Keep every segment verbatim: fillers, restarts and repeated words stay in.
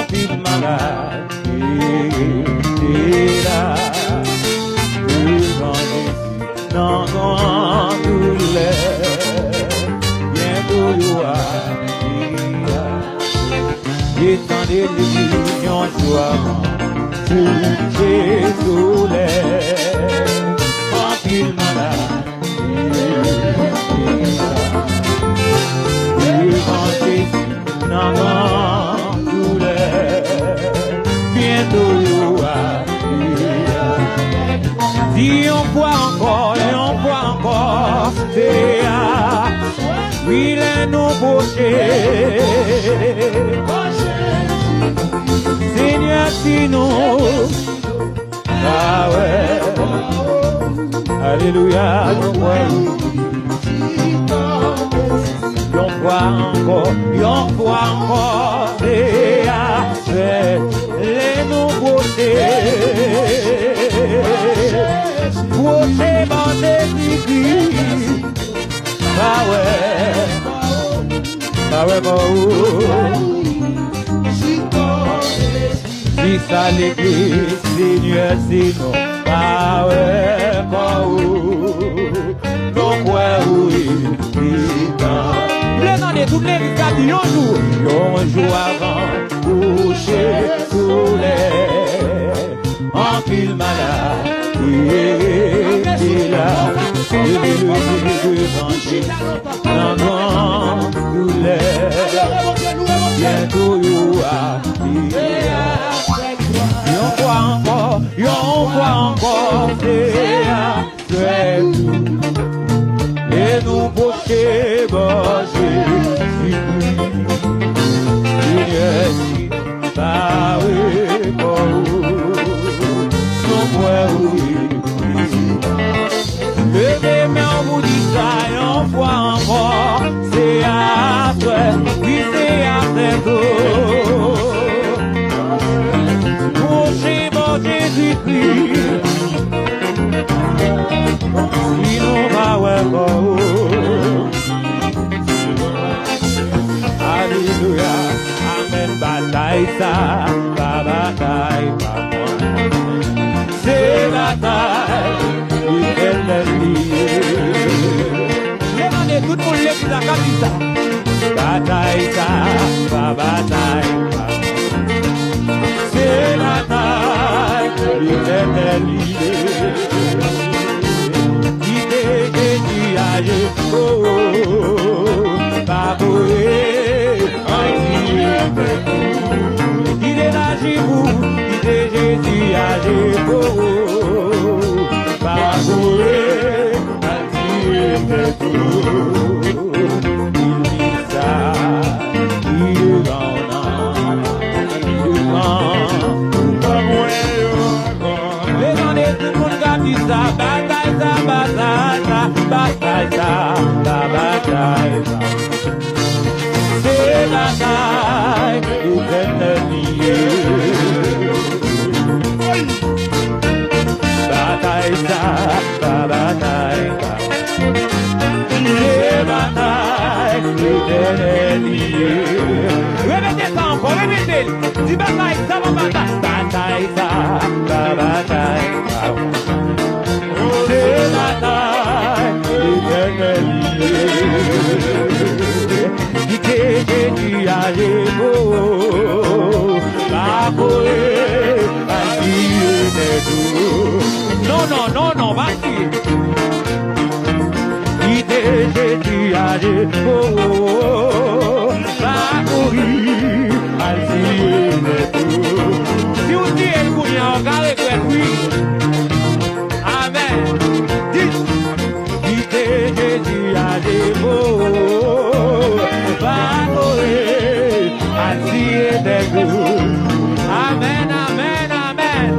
Anpil malad ki rete la devan Jezi nan gran doulè. Byento yo a priye. Desann legliz yon jou avan kouche solèy. Anpil malad devan Jezi nan gran doulè. Byento yo a priye. Di yon fwa ankò, yon fwa ankò, se a wi, lè nou pwoche, Senyè, si nou pa wè. Alelouya, nou kwè. Yon fwa ankò, yon fwa ankò, se a fè lè nou pwoche, pwoche bò Jezikri. Pa wè, pa wè kò ou. Di sa legliz, Senyè, si nou pa wè kò ou, nou kwè ou evidan. Vle tande tout legliz k ap di yon jou, yon jou avan kouche solèy. Anpil malad ki rete la, leve, leve devan Jezi nan gran doulè. Byento yo a priye. Yon fwa ankò, yon fwa ankò, se a fè tou. E nou pwoche bò Jezikri. Senyè, si nou pa wè kò ou, nou kwè ou evidan. Leve men w pou di sa yon fwa ankò. Se aswè, wi, se aswè tou. Pwoche bò Jezikri. Si nou pa wè kò ou. Alelouya. Amèn. Batay sa pa batay pa mwen. Se batay Letènèl li ye. Leve men tout moun legliz la k ap di sa. Batay sa pa batay pa mwen. Se batay Letènèl li ye. Kite Jezi aje, oh, oh, oh, pa kouri. Ann di kite l aji pou, kite Jezi aji pou ou. Pa kouri, ann di tèt ou. Li di sa ki devan w nan, ki devan ou pa mwen yo. Leve men tout moun k ap di sa, batay sa, batay sa, batay sa, pa batay sa. Se batay Letènèl li ye. Batay sa, pa batay sa. Se batay Letènèl li ye. Repete sa ankò, repete l. Di batay sa pa batay. Batay sa pa batay pa ou. Se batay Letènèl li ye. Kite Jezi aji pou ou. Pa kouri, pa tiye tèt ou. Non, non, non, non, pa tiye. Kite Jezi aji pou ou. Pa kouri, al tiye tèt ou. Si w tiye l kounye a, w ka regrèt, wi. Amèn. Di, kite Jezi aji pou ou. Pa kouri, al tiye tèt ou. Amèn, amèn, amèn.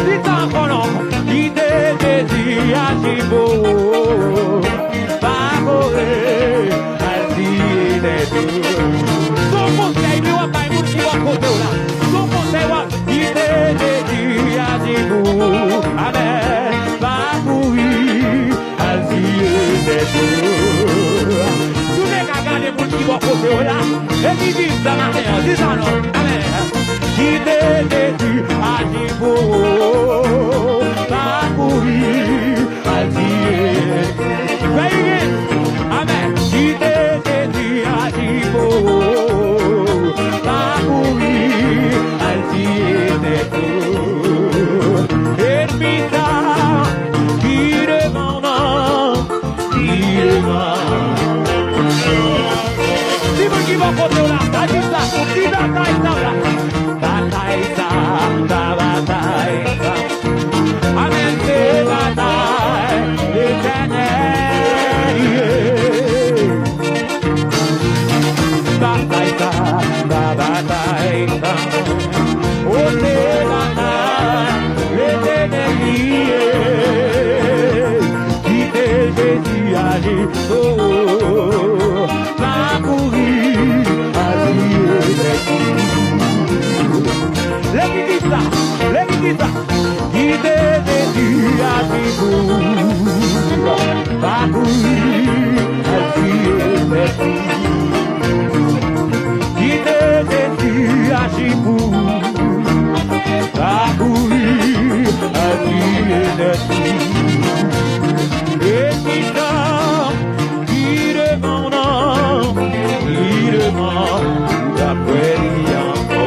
Di sa ankò non. Kite Jezi aji pou ou. Pa kouri, al tiye tèt ou. Se yon konsèy wi w ap bay moun ki bò kote w la. Se yon konsèy w ap, kite Jezi aji pou ou. Amèn. Pa kouri, al tiye tèt ou. Si w te ka gade moun ki bò kote w la, e ki di sa maten an, di sa non. Amèn. Ki sa. Lè ki di sa. Kite Jezi aji pou ou. Pa kouri, al tiye tèt ou. Kite Jezi aji pou ou. Pa kouri, al tiye tèt ou. E kisa ki devan w nan, ki devan ou, ou pa kwè li ankò.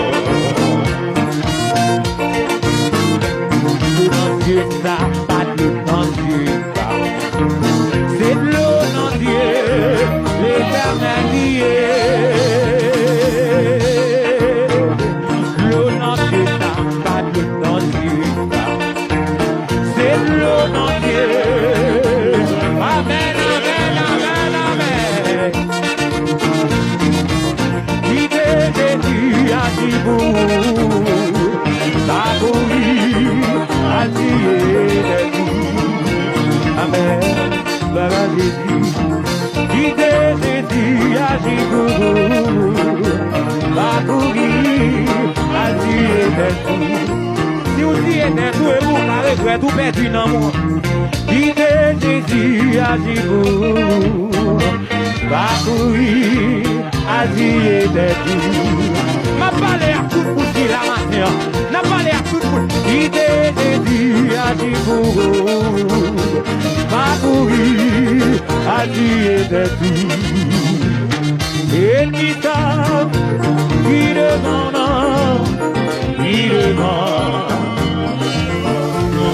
Pou nan zye sa, pa dlo nan zye sa. Se dlo nan zye Letènèl li ye. Dlo nan zye sa, pa dlo nan zye sa. Se dlo nan zye. Amèn, amèn, amèn, amèn. Kite Jezi aji pou ou. Pa kouri, al tiye tèt ou. Amèn. Glwa a Jezi. Kite Jezi aji pou ou. Pa kouri, al tiye tèt ou. Si w tiye tèt ou, epi w ka regrèt ou pèdi nanm ou. Kite Jezi aji pou ou. Pa kouri, al tiye tèt ou. M ap pale ak tout moun ki la maten an. N ap pale ak tout moun. Kite Jezi aji pou ou. Pa kouri, al tiye tèt ou. E kisa ki devan w nan, ki devan.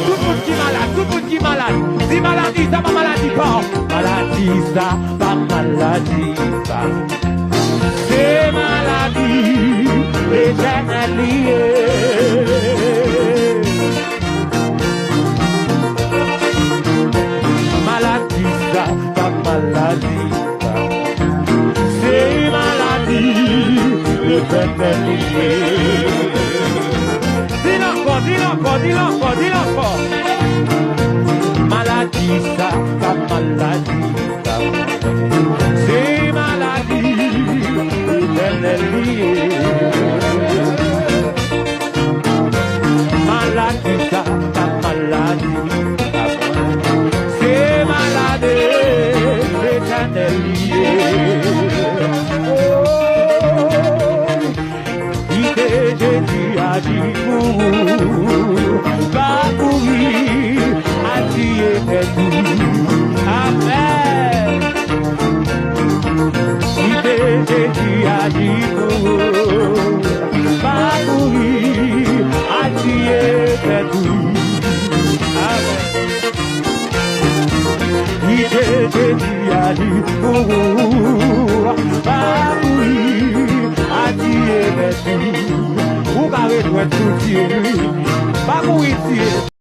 Tout moun ki malad, tout moun ki malad. Di maladi sa pa maladi pa w. Maladi sa pa maladi pa w. Se maladi Letènèl li ye. Maladi sa pa maladi pa w. Se maladi Letènèl li ye. Di l ankò, di l ankò, di l ankò, di l ankò. Maladi sa pa maladi pa w. Se maladi Letènèl li ye. Maladi sa pa maladi pa w. Se maladi Letènèl li ye. Oh. Kite Jezi aji pou ou. Pa kouri, al tiye tèt ou. Amèn. Kite Jezi aji pou ou. Pa kouri, al tiye tèt ou. Amèn. Kite Jezi aji pou ou. Pa kouri, al tiye tèt ou. Ou ka retwèt sou Jezi. Pa kouri tiye.